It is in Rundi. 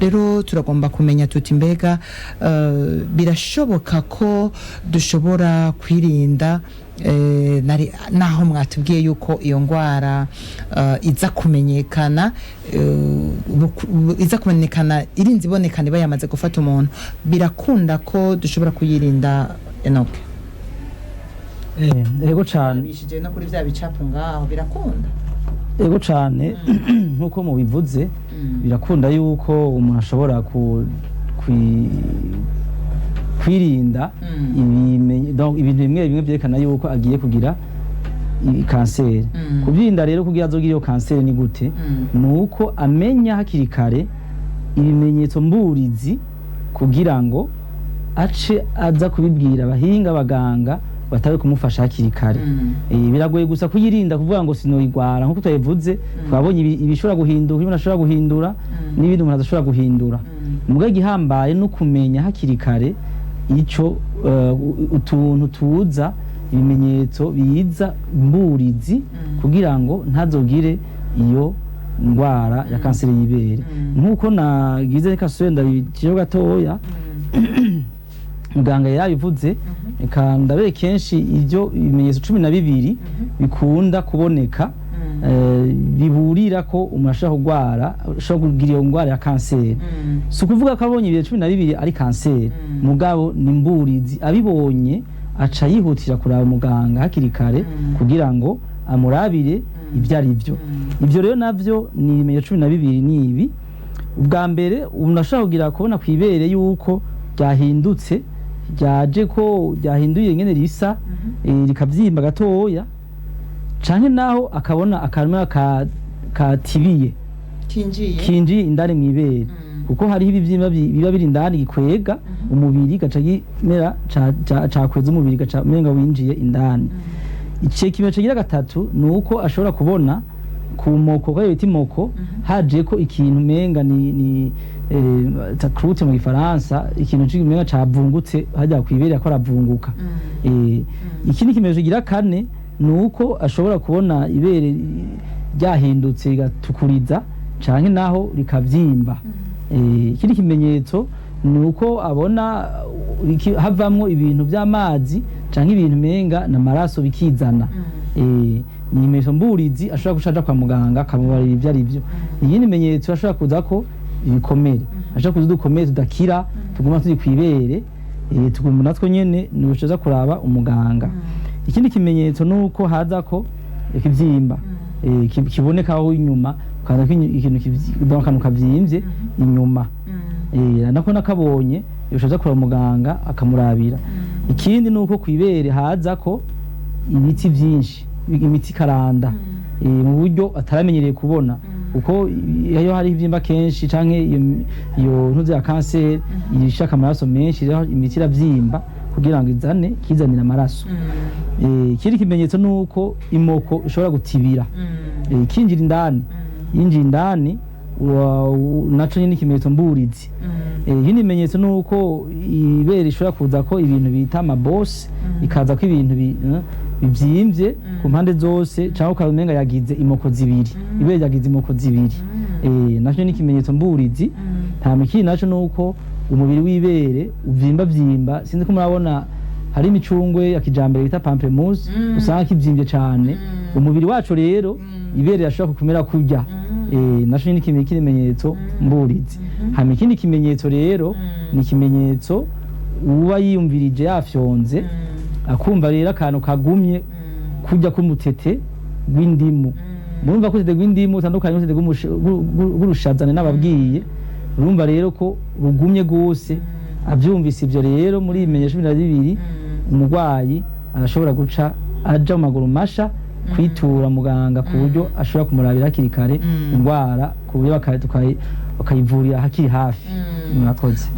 Rero turagomba kumenya tuti mbega birashoboka ko dushobora kwirinda naho mwatubwiye yuko iyo ngwara iza kumenyekana iza kumenyekana irinze ibonekana iba yamaze gufata umuntu, birakunda ko dushobora kuyirinda, Enoke? Ego cane. Bishije no kuri vya bicapo ngaho, birakunda? Ego cane, nk'uko mubivuze, birakunda yuko umuntu ashobora kwirinda donc ibintu bimwe bimwe vyerekana yuko agiye kugira kanseri. Kubyirinda rero kugira azogire iyo kanseri ni gute? Ni uko amenya hakiri kare ibimenyetso mburizi kugira ngo ace aza kubibwira abahinga, abaganga batabe kumufasha hakiri kare. Biragoye gusa kuyirinda, kuvuga ngo sinoyigwara. Nkuko twabivuze, twabonye ibishobora guhinduka, ibintu ashobora guhindura n'ibindi umuntu adashobora guhindura. Mugabo igihambaye no kumenya hakiri kare ico utuntu tuza, ibimenyetso biza mburizi, kugira ngo ntazogire iyo ndwara ya kanseri y'ibere. Nkuko nagize, reka sube ndabiciyeho gatoya, muganga yabivuze, reka ndabe kenshi ibyo ibimenyetso 12 bikunda kuboneka biburira ko umuntu ashobora kurwara, ashobora kugira iyo ndwara ya kanseri. Si ukuvuga ko abonye ibihe 12 ari kanseri, mugabo ni mburizi. Abibonye aca yihutira kuraba umuganga hakiri kare kugira ngo amurabire ibyo ari byo. Ibyo rero navyo ni ibimenyetso 12. Ni ibi: ubwa mbere, umuntu ashobora kugira kubona ku ibere yuko ryahindutse, ryaje ko ryahinduye ingene risa, rikavyimba gatoya, canke naho akabona akanwa katibiye, kinjiye, kinjiye indani mw'ibere, kuko hariho ibivyimba biba biri indani gikwega umubiri, gaca gimera cakweza umubiri, gaca umenga winjiye indani. Ico kimenyetso kigira gatatu ni uko ashobora kubona ku moko, ko bita imoko, haje ko ikintu umenga ni croûte mu Gifaransa, ikintu umenga cavungutse hajya kwibere, ko aravunguka. Ikindi kimenyetso kigira kane ni uko ashobora kubona ibere ryahindutse, rigatukuriza canke naho rikavyimba. Ikindi kimenyetso ni uko abona havamwo ibintu vy'amazi canke ibintu umenga n'amaraso bikizana. Ni ibimenyetso mburizi, ashobora guca aja kwa muganga akamubarira ivyo ari vyo. Iyindi bimenyetso, ashobora kuza ko ibikomere, ashobora kuza udukomere tudakira tuguma turi kw'ibere, tuguma natwo nyene ni aza kuraba umuganga. Ikindi kimenyetso ni uko haza ko ikivyimba kiboneka aho inyuma, ukaza ko ikintu donc akantu kavyimvye inyuma. Nako nakabonye yoca kuraba muganga akamurabira. Ikindi ni uko kw'ibere haza ko ibiti vyinshi, imiti karanda mu buryo ataramenyereye kubona, kuko iyo hari ivyimba kenshi canke iyo ntuze ya kanseri ishaka amaraso menshi, rero imiti iravyimba kugira ngo izane kizanire amaraso. Ikindi kimenyetso ni uko imoko ishobora gutibira, kinjira indani, yinjira indani, naco nyene ikimenyetso mburizi. Ikindi kimenyetso ni uko ibere rishobora kuza ko ibintu bita amabose, ikaza ko ibintu bivyimbye ku mpande zose, canke ukaba umenga yagize imoko zibiri, ibere ryagize imoko zibiri. Naco ni ikimenyetso mburizi. Hama ikindi naco ni uko umubiri w'ibere uvyimba vyimba. Sinzi ko murabona hari imicungwe ya kijambere bita pamplemousse, usanga kivyimbye cane umubiri wacu. Rero ibere rirashobora kumera kurya. Naco ni ikimenyetso mburizi. Hama ikindi kimenyetso rero ni ikimenyetso uba yiyumvirije, yafyonze, akumva rero akantu kagumye kurya k'umutete w'indimu. Murumva ko umutete w'indimu utandukanye n'umutete w'urushazane n'ababwiye. Urumva rero ko rugumye gose. Avyumvise ivyo rero muri ibimenyetso 12, umurwayi arashobora guca aja mu maguru masha kwitura muganga, ku buryo ashobora kumurabira hakiri kare indwara, ku buryo bakayivurira hakiri hafi. Murakoze.